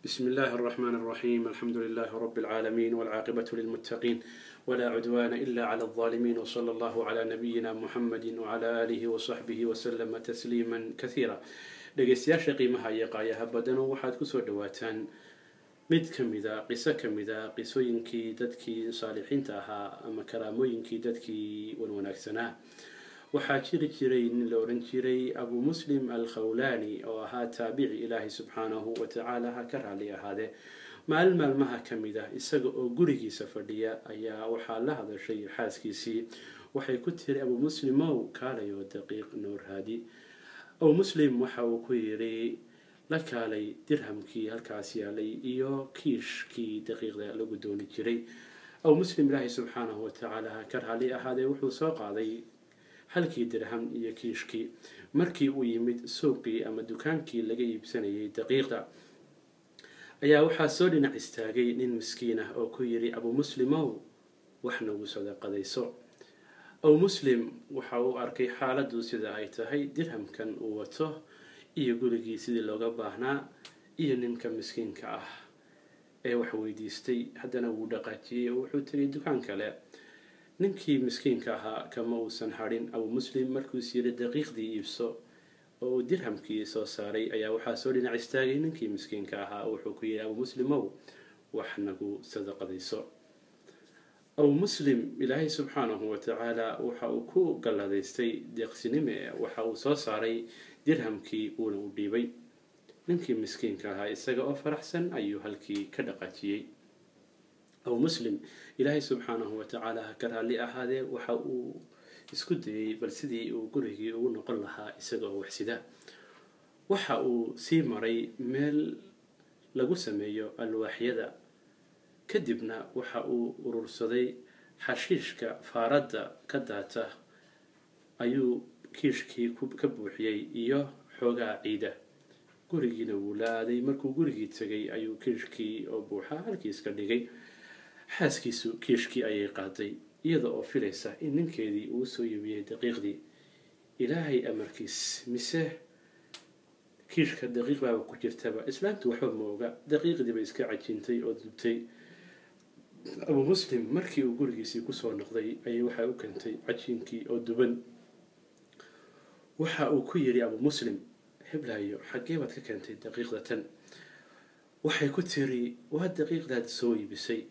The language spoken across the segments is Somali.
بسم الله الرحمن الرحيم، الحمد لله رب العالمين، والعاقبة للمتقين، ولا عدوان إلا على الظالمين، وصلى الله على نبينا محمد وعلى آله وصحبه وسلم تسليما كثيرا. Dhegeystayaasha qiimaha iyo qaayaha badano, waxaad kusoo dhawaataan mid ka mida, qiso ka mida qisooyinkii dadkii saalixiinta ahaa ama karaamooyinkii dadkii wanwanaagsanaa. Waxaa jiri jiray nin la odhan jiray Abu Muslim Al Khawlaani oo ahaa taabici, Ilaahay subxaanahu wa tacaala ha ka raali ahaadee. Maalin maalmaha ka mid ah, isaga oo gurigiisa fadhiya ayaa waxaa la hadashay xaaskiisii. Waxay ku tiri: "Abu Muslimow, kaalayo daqiiq noo raadi." Abu Muslim waxa uu ku yidhi: "La kaalay dirhamkii halkaas yaalay iyo kiishkii daqiiqda lagu dooni jiray." Abu Muslim, Ilaahay subxaanahu watacaala ha ka raali ahaadee, wuxuu soo qaaday halkii dirham iyo kiishkii. Markii uu yimid suuqii ama dukaankii laga iibsanayay daqiiqda ayaa waxaa soo dhinac istaagay nin miskiin ah oo ku yidhi: "Abu Muslimow, wax nagu sadaqadayso." Abu Muslim waxa uu arkay xaaladdu sida ay tahay, dirhamkan uu wato iyo gurigii sidii looga baahnaa iyo ninka miskiinka ah ee wax weydiistay. Haddana wuu dhaqaajiyey oo wuxuu tegay dukaan kale. Ninkii miskiinka ahaa kama uusan hadhin. Abu Muslim markuus yiri daqiiqdii iibso oo uu dirhamkii soo saaray ayaa waxaa soo dhinac istaagay ninkii miskiinka ahaa oo wuxuu ku yidhi: "Abu Muslimow, wax nagu sadaqadayso." Abu Muslim, Ilaahay subxaanahu watacaala waxa uu ku galladaystay deeqsinime. Waxa uu soo saaray dirhamkii, uuna u dhiibay. Ninkii miskiinka ahaa isaga oo faraxsan ayuu halkii ka dhaqaajiyey. Abu Muslim, Ilaahay subxaanahu watacaala ha ka raalli ahaadee, waxa uu isku dayey bal sidii uu gurigii ugu noqon lahaa isaga oo waxsida. Waxa uu sii maray meel lagu sameeyo alwaaxyada, kadibna waxa uu urursaday xashiishka faaradda ka daata ayuu kiishkii ka buuxiyey iyo xoogaa ciida. Gurigiina wuu la aaday. Markuu gurigii tegay ayuu kiishkii oo buuxa halkii iska dhigay. Xaaskiisu kiishkii ayay qaaday iyada oo filaysa in ninkeedii uu soo iibiyey daqiiqdii. Ilaahay amarkiis, mise kiishka daqiiq baaba ku jirtaba. Islaantu waxba ma oga, daqiiqdii bay iska cajintay oo dubtay. Abu Muslim markii uu gurigiisii kusoo noqday ayay waxay u keentay cajiinkii oo duban. Waxa uu ku yidhi Abu Muslim: "Heblaayo, xaggee baad ka keentay daqiiqda tan?" Waxay ku tiri: "Waa daqiiqdaad soo iibisay."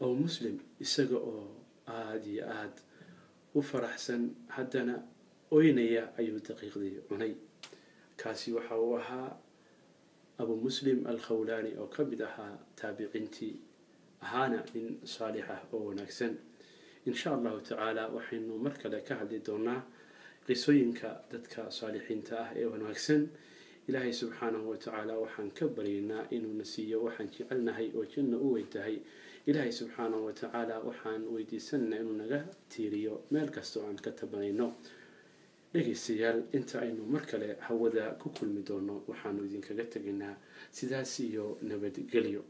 Abu Muslim isaga oo aada iyo aada u faraxsan haddana oynaya ayuu daqiiqdii cunay. Kaasi waxa uu ahaa Abu Muslim Alkhawlaani oo ka mid ahaa taabiciintii, ahaana nin saalix ah oo wanaagsan. Insha Allahu tacaala waxaynu mar kale ka hadli doonaa qisooyinka dadka saalixiinta ah ee wanaagsan. Ilaahay subxaanahu watacaala waxaan ka baryaynaa inuuna siiyo waxaan jecelnahay oo janno u weyn tahay. Ilaahay subxaanahu watacaala waxaan weydiisanaynaa inuu naga tiiriyo meel kasta oo aan ka tabanayno. Dhegaystayaal, inta aynu mar kale hawada ku kulmi doono, waxaanu idinkaga tegaynaa sidaas iyo nabadgelyo.